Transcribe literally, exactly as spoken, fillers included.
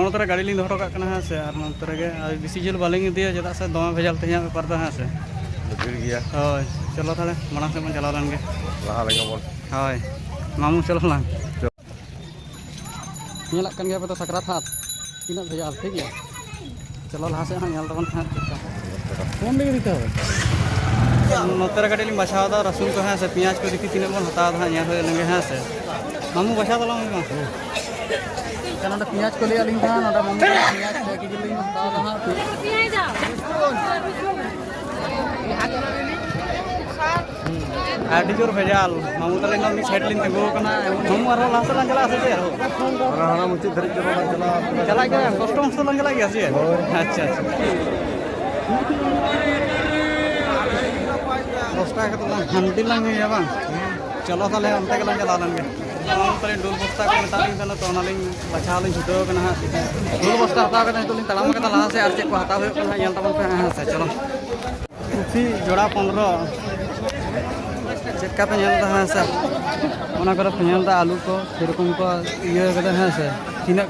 ᱱᱚᱛᱮ ᱨᱮ ᱜᱟᱹᱰᱤ ᱞᱤᱧ ᱫᱚᱦᱚ ᱦᱚᱴᱚ ᱠᱟᱜ ᱠᱟᱱᱟ ᱦᱮᱸ ᱥᱮ, ᱟᱨ ᱱᱚᱛᱮ ᱨᱮᱜᱮ ᱟᱨ ᱵᱮᱥᱤ ᱡᱷᱟᱹᱞ ᱵᱟᱹᱞᱤᱧ ᱤᱫᱤᱭᱟ, ᱪᱮᱫᱟᱜ ᱥᱮ ᱫᱚᱢᱮ ᱵᱷᱮᱡᱟᱞ ᱛᱮᱦᱮᱧᱟᱜ ᱵᱮᱯᱟᱨ ᱫᱚ ᱦᱮᱸ ᱥᱮ᱾ ᱵᱷᱤᱲ ᱜᱮᱭᱟ᱾ ᱦᱳᱭ, ᱪᱚᱞᱚ ᱛᱟᱦᱚᱞᱮ ᱢᱟᱲᱟᱝ ᱥᱮᱫ ᱵᱚᱱ ᱪᱟᱞᱟᱣ ᱞᱮᱱ ᱜᱮ᱾ ᱞᱟᱦᱟ ᱞᱮᱱ ᱜᱮᱵᱚᱱ᱾ ᱦᱳᱭ, ᱢᱟᱢᱩ ᱪᱚᱞᱚ ᱞᱟᱝ᱾ ᱧᱮᱞᱚᱜ ᱠᱟᱱ ᱜᱮᱭᱟ ᱯᱮ ᱛᱚ ᱥᱟᱠᱨᱟᱛ ᱦᱟᱴ ᱛᱤᱱᱟᱹᱜ ᱵᱷᱮᱡᱟᱞ, ᱴᱷᱤᱠ ᱜᱮᱭᱟ᱾ ᱪᱚᱞᱚ ᱞᱟᱦᱟ ᱥᱮᱫ ᱦᱟᱸᱜ ᱧᱮᱞ ᱛᱟᱵᱚᱱ ᱯᱮ ᱦᱟᱸᱜ ᱪᱮᱫ ᱞᱮᱠᱟ᱾ ᱯᱷᱳᱱ ᱨᱮᱜᱮ ᱫᱤᱛᱮ ᱦᱚᱵᱮ᱾ ᱱᱚᱛᱮ ᱨᱮ ᱠᱟᱹᱴᱤᱡ ᱞᱤᱧ ᱵᱟᱪᱷᱟᱣ ᱮᱫᱟ ᱨᱟᱹᱥᱩᱱ ᱠᱚ ᱦᱮᱸ ᱥᱮ, ᱯᱮᱸᱭᱟᱡᱽ ᱠᱚ, ᱫᱮᱠᱷᱤ ᱛᱤᱱᱟᱹᱜ ᱵᱚᱱ ᱦᱟᱛᱟᱣ ᱮᱫᱟ ᱦᱟᱸᱜ, ᱧᱮᱞ ᱦᱩᱭ ᱞᱮᱱ ᱜᱮ ᱦᱮᱸ ᱥᱮ᱾ ᱢᱟᱢᱩ ᱵᱟᱪᱷᱟᱣ ᱛᱟᱞᱟᱝ ᱢᱮ ᱢᱟ᱾ ᱱᱚᱰᱮ ᱯᱮᱸᱭᱟᱡᱽ ᱠᱚ ᱞᱟᱹᱭᱟᱫ ᱞᱤᱧ ᱛᱟᱦᱮᱸᱫ, ᱱᱚᱰᱮ ᱢᱟᱢᱩ ᱯᱮᱸᱭᱟᱡᱽ ᱯᱮ ᱠᱮᱡᱤ ᱞᱤᱧ ᱦᱟᱛᱟᱣ ᱮᱫᱟ ᱦᱟᱸᱜ᱾ ᱟᱹᱰᱤ ᱡᱳᱨ ᱵᱷᱮᱡᱟᱞ᱾ ᱢᱟᱢᱩ ᱛᱟᱹᱞᱤᱧ ᱫᱚ ᱢᱤᱫ ᱥᱟᱭᱤᱰ ᱞᱤᱧ ᱛᱤᱸᱜᱩ ᱟᱠᱟᱱᱟ᱾ ᱢᱟᱢᱩ ᱟᱨᱦᱚᱸ ᱞᱟᱦᱟ ᱥᱮᱫ ᱞᱟᱝ ᱪᱟᱞᱟᱜᱼᱟ ᱥᱮ ᱪᱮᱫ ᱟᱨᱦᱚᱸ? ᱦᱟᱱᱟ ᱦᱟᱱᱟ ᱢᱩᱪᱟᱹᱫ ᱫᱷᱟᱹᱨᱤᱡ ᱪᱟᱞᱟᱜ ᱞᱟᱝ ᱪᱟᱞᱟᱜᱼᱟ᱾ ᱪᱟᱞᱟᱜ ᱜᱮᱭᱟ, ᱠᱚᱥᱴᱚ ᱢᱚᱥᱴᱚ ᱞᱟᱝ ᱪᱟᱞᱟᱜ ᱜᱮᱭᱟ ᱥᱮ ᱪᱮᱫ? ᱦᱳᱭ᱾ ᱟᱪᱪᱷᱟ, ᱟᱪᱪᱷᱟ᱾ ᱫᱚᱥ ᱴᱟᱠᱟ ᱠᱟᱛᱮ ᱞᱟᱝ ᱦᱟᱺᱰᱤ ᱞᱟᱝ ᱧᱩᱭᱟ ᱵᱟᱝ? ᱪᱚᱞᱚ ᱛᱟᱦᱚᱞᱮ ᱚᱱᱛᱮ ᱜᱮᱞᱟᱝ ᱪᱟᱞᱟᱣ ᱞᱮᱱ ᱜᱮ᱾ ᱢᱟᱢᱩ ᱛᱟᱹᱞᱤᱧ ᱰᱩᱞ ᱵᱚᱥᱛᱟ ᱠᱚ ᱢᱮᱛᱟᱜ ᱞᱤᱧ ᱛᱟᱦᱮᱱᱟ, ᱛᱚ ᱚᱱᱟᱞᱤᱧ ᱵᱟᱪᱷᱟᱣ ᱞᱤᱧ ᱪᱷᱩᱴᱟᱹᱣ ᱟᱠᱟᱱᱟ ᱦᱟᱸᱜ᱾ ᱰᱩᱞ ᱵᱚᱥᱛᱟ ᱦᱟᱛᱟᱣ ᱠᱟᱛᱮ ᱱᱤᱛᱚᱜ ᱞᱤᱧ ᱛᱟᱲᱟᱢ ᱠᱟᱫᱟ ᱞᱟᱦᱟ ᱥᱮᱫ, ᱟᱨ ᱪᱮᱫ ᱠᱚ ᱦᱟᱛᱟᱣ ᱦᱩᱭᱩᱜ ᱠᱟᱱᱟ ᱦᱟᱸᱜ ᱧᱮᱞ ᱛᱟᱵᱚᱱ ᱯᱮ ᱦᱟᱸᱜ, ᱦᱮᱸ ᱥᱮ, ᱪᱚᱞᱚ᱾ ᱠᱚᱯᱷᱤ ᱡᱚᱲᱟ ᱯᱚᱱᱨᱚ᱾ ᱪᱮᱫ ᱞᱮᱠᱟ ᱯᱮ ᱧᱮᱞ ᱮᱫᱟ? ᱦᱮᱸ ᱥᱮ, ᱚᱱᱟ ᱠᱚᱨᱮ ᱯᱮ ᱧᱮᱞ ᱮᱫᱟ ᱟᱹᱞᱩ ᱠᱚ ᱥᱮᱨᱚᱠᱚᱢ ᱠᱚ ᱤᱭᱟᱹ ᱠᱟᱫᱟ᱾ ᱦᱮᱸ ᱥᱮ, ᱛᱤᱱᱟᱹᱜ